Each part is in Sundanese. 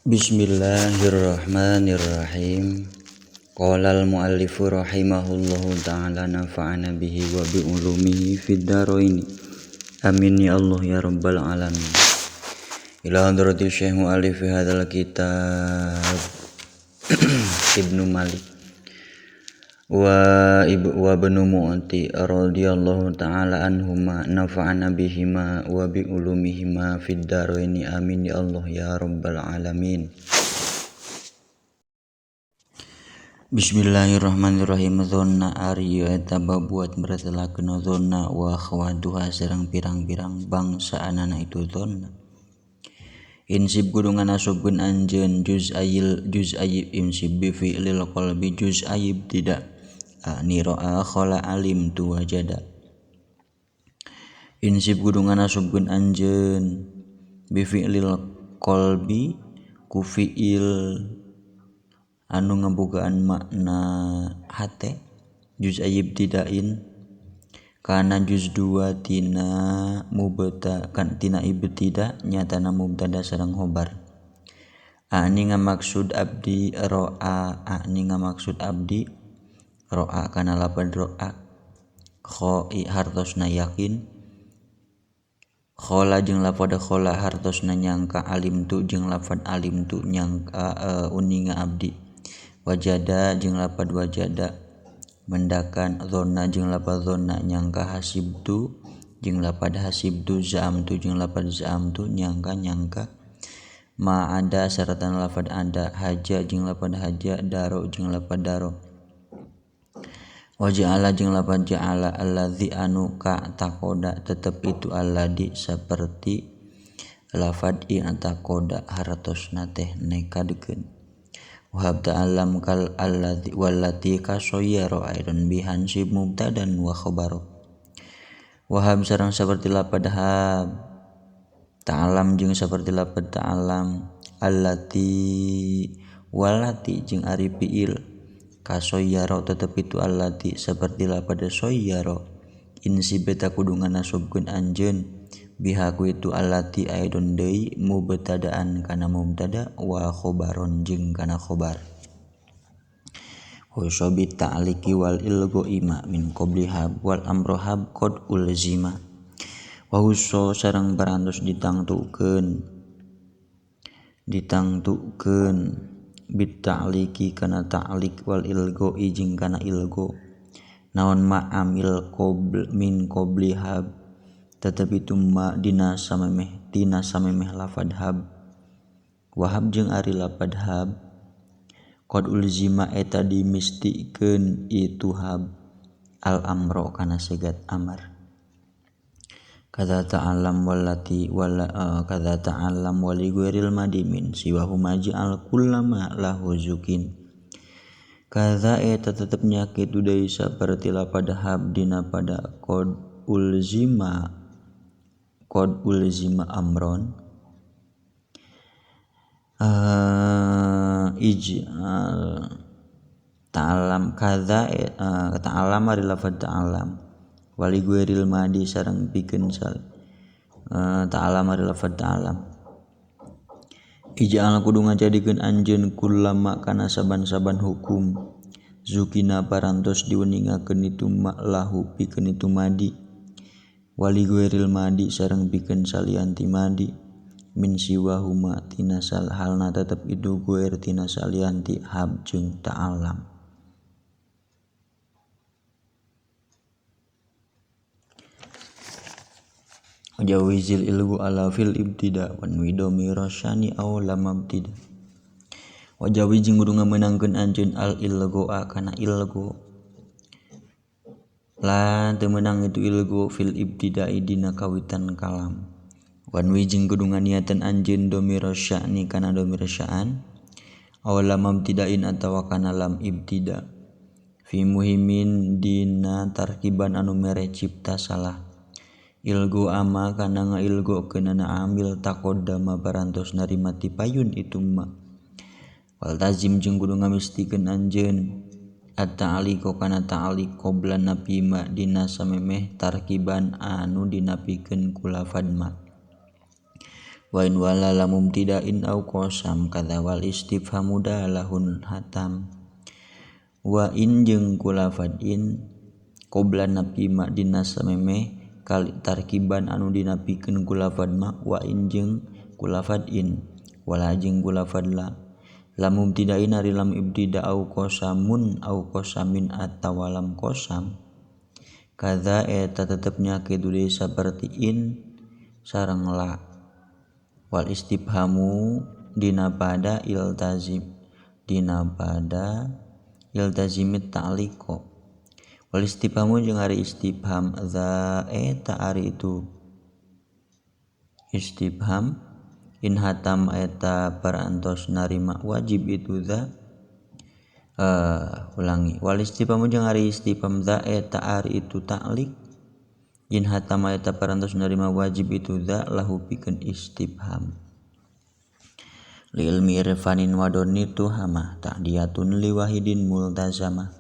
Bismillahirrahmanirrahim. Qala al-muallifu rahimahullahu ta'ala nafa'ana bihi wa bi ulumihi fid dharain. Amin ya Allah ya rabbal alamin. Ila hadrati Syekh muallif hadzal kitab Ibnu Malik wa ibu wa bnu Mu'ti radhiyallahu ta'ala anhuma nafa'ana bihima wa bi ulumihima fid dharain. Amin ya Allah ya rabbal alamin. Bismillahirrahmanirrahim. Dzonna ari eta babuat meretelakeun dzonna wa akhwatuha sareng pirang-pirang bangsaanana itu dzonna. Insib kudu nganasubkeun anjeun juz ayil juz ayib insib bi fi'lil qalbi juz ayib tidak ani ra'a khala alim tu wajada. Insib kudu nganasubkeun anjeun bi fi'lil qalbi ku fi'il anu ngabogaan makna hate juz ayib tidain kana juz 2 tina mubtada kan tina ibtida nyatana mubtada sareng khobar. Ani ngamaksud abdi ro'a, ani ngamaksud abdi ro'a kana lapad ro'a khoi hartosna yakin, khola jeung lapad khola hartosna nyangka, alim tu jeung lapad alim tu nyangka uninga abdi, wajada jeung lapad wajada mendakan, zona jeung lapad zona nyangka, hasibtu jeung lapad hasibtu, zaamtu jeung lapad zaamtu nyangka nyangka, ma ada sarta lapad ada, haja jeung lapad haja, daro jeung lapad daro, waja'ala jeung lapad ja'ala, allazi anu ka takoda tetep itu alladzi saperti lafad i'taqada hartosna teh nekadkeun. Wahab ta'alam kal alladzi wallati kasayyara aidon bihan sib mubtadan wa khabaro. Wahab sareng saperti lapad hab, ta'alam jeung saperti lapad ta'alam, allati wallati jeung ari fiil kasayyara tetep itu allati saperti lapad sayyara. Insib eta kudu nganasubkeun anjeun biha ku itu allati aidon deui mubtadaan kana mubtada wa khobaron jeung kana khobar. Husabi ta'liqi wal ilgo ima min qabli hab wal amro hab qad ulzima. Wa huso sareng parantos ditangtukeun ditangtukeun bit ta'liqi kana ta'liq wal ilgo jeung kana ilgo. Naon ma amil qabl min qabli hab tetapi itu ma dina samemeh tina samemeh lafad hab. Wahab jeung ari lapad hab qad ulzima eta dimistikeun itu hab al amro kana segat amar. Kadza ta'alam wallati wala kadza ta'alam wali ghairil madimin siwahu maj'al kullama lahu zukin. Kadza eta tetep nya kitu deui saperti lapad hab dina pada qad ulzima qad ulzima amron ij'al ta'alam kadza ta'alam ari lafaz ta'alam wali ghairil madi sareng pikeun sal ta'alam ari lafaz ta'alam ij'al kudu ngajadikeun anjeun kullama kana saban-saban hukum zukina parantos diuningakeun itu ma lahu pikeun itu madi wali ghairil madi sareng pikeun salianti madi min siwahuma tina sal halna tetep itu ghair tina salianti hab jeung ta'alam. Jawizil ilmu ala fil ibtida wan widomi rasyani aw lam ibtida. Wajawi jeung kudu ngamenangkeun anjeun al ilgoa kana ilgo. La teu meunang itu ilgo fil ibtida'i dina kawitan kalam. Wan wijing kudu nganiatan anjeun domir sya'ni kana domir sya'an aw lam ibtida'in atawa kana lam ibtida. Fi muhimin dina tarkiban anu mere cipta salah. Ilgo ama kana ngailgokeunana amil taqaddama parantos narima ti payun itu ma. Wal tazim jeung kudu ngamistikeun anjeun at-ta'liqu kana ta'liq qabla napi ma dina samemeh tarkiban anu dinapikeun ku lafad ma. Wa in wala lamum tidain au qasam kadza wal istifhamu dalahun hatam. Wa in jeung kulafad in qobla napi ma dina samemeh kali tarkiban anu dinapikeun kulafad ma wa in jeung kulafad in wala jeung kulafad la lamum tidain ari lam ibtida au qasamun au qasamin atawa lam qasam kadza eta tetepnya kitu deui saperti in sareng la. Wal istifhamu dina pada iltazim dina pada iltazimit ta'liqo. Wal istifhamu jeung ari istifham za eta ari itu istifham in hatam eta parantos narima wajib itu za. Ulangi wal istifhamu jeung ari istifham za eta ari itu ta'liq in hatama eta parantos narima wajib itu za lahu pikeun istifham. Li ilmi irfanin wadoni tuhama ta'diyatun li wahidin multazamah.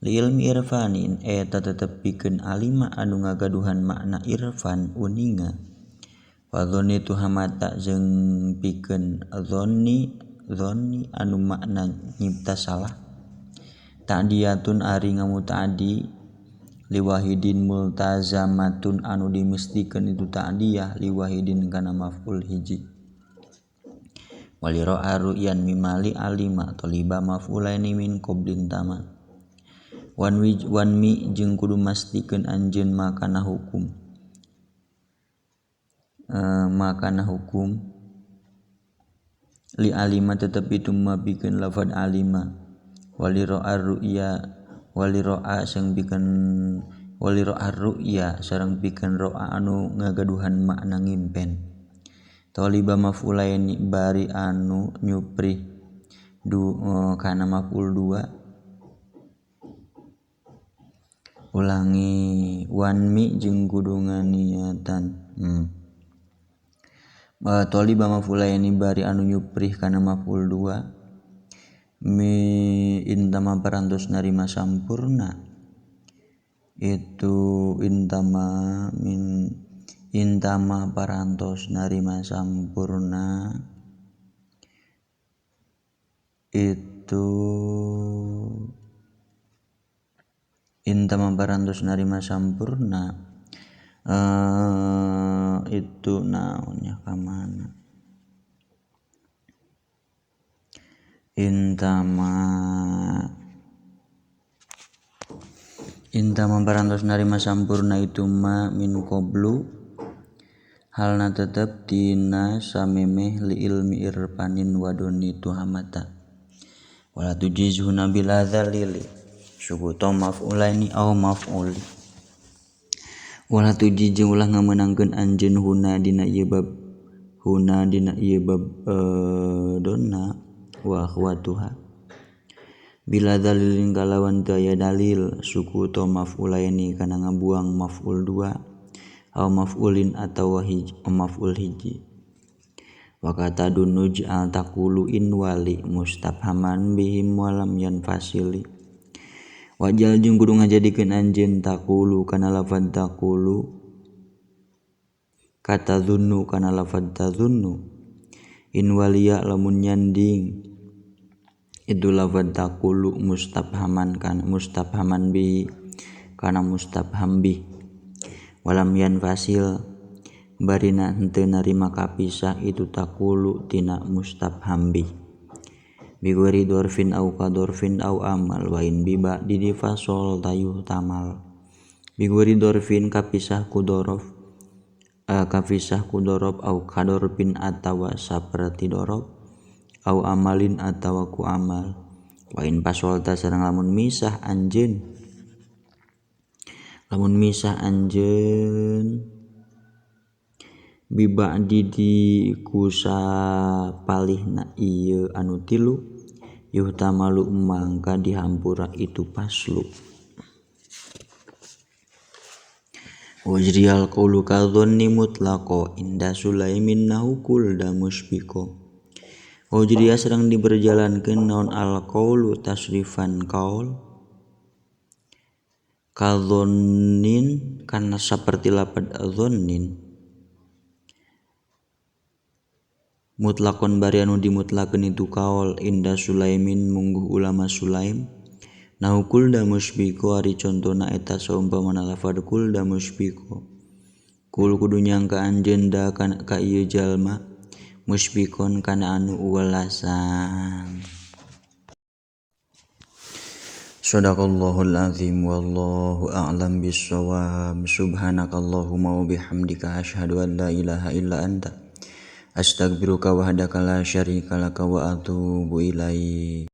Li ilmi irfanin eta tetep pikeun alima anu ngagaduhan makna irfan uninga. Wadoni tuhamata jeung pikeun zonni anu makna nyipta salah. Ta'diyatun ari ngamutaadi liwahidin multazamatun anu dimestikeun itu ta'diyah liwahidin kana maf'ul hiji. Waliro aruyan mimali alima toliba maf'ulaini min qoblin tama. Wan wan mi jeung kudu mastikeun anjeun makana hukum. Makana hukum li alima tetep itu mabikeun lafad alima. Waliro arruya wali ro'a sang pikeun wali ro'a ru'ya sareng pikeun ro'a anu ngagaduhan makna ngimpen. Taliba maf'ulaini bari anu nyuprih du kana maf'ul dua. Ulangi wan mi jeung kudu nganiatan. Taliba maf'ulaini bari anu nyuprih kana maf'ul dua. Mi intama parantos narima sampurna itu intama min intama parantos narima sampurna itu intama parantos narima sampurna itu naonnya ka mana intama parantos narima sampurna itu ma min qablu halna tetep tina samemeh li ilmi irfanin wadoni tuhamata wala tujizhuna bila dzalili subuto maf'ulaini au maf'uli wala tujiz ulah ngamenangkeun anjeun huna dina ieu bab huna dina ieu bab donna wa akhwatuha bila dalilin kalawan daya dalil suku to maf'ulaini kana ngabuang maf'ul dua au maf'ulin atawa hiji maf'ul hiji wa kata dunuj al taqulu in wali mustafhaman bihim walam yanfasili wajal jeung kudu ngajadikeun anjeun taqulu kana lafaz taqulu kata dzunnu kana lafaz tadzunnu in waliya lamun nyanding itu lafaz taqulu mustafhaman kana mustafhaman bi kana mustafham bi walam yanfasil barina henteu narima kapisah itu taqulu tina mustafham bi bigori dorfin au kadorfin au amal wa in bi ba di fasol tayuh tamal bigori dorfin kapisah ku dorof kapisah ku dorob au kadorfin atawa saperti dorob au amalin atawa ku amal wa in pasolta sareng lamun misah anjeun biba'di di kusa palihna ieu anu tilu yuhtamalu mangka dihampura itu paslu. Wajriyal qawlu kadhonni mutlaqo inda sulaimin nahukul da musbiko. Wajriya serang diberjalankeun naon al qawlu tasrifan qaul kadhonnin kana saperti lapad dhannin Mutlakon bari anu dimutlakeun itu kaol inda Sulaimin mungguh ulama Sulaim. Nahu kulda musbiko ari contona eta saumpamana lafad kulda musbiko. Kul kudu nyangka anjeun da ka ieu jalma musbikon kana anu welasan. Shadaqallahul azim wallahu a'lam bissawab. Subhanakallahumma wa bihamdika asyhadu an la ilaha illa anta astaghfiruka wahdaka la syarika laka wa atubu ilaik.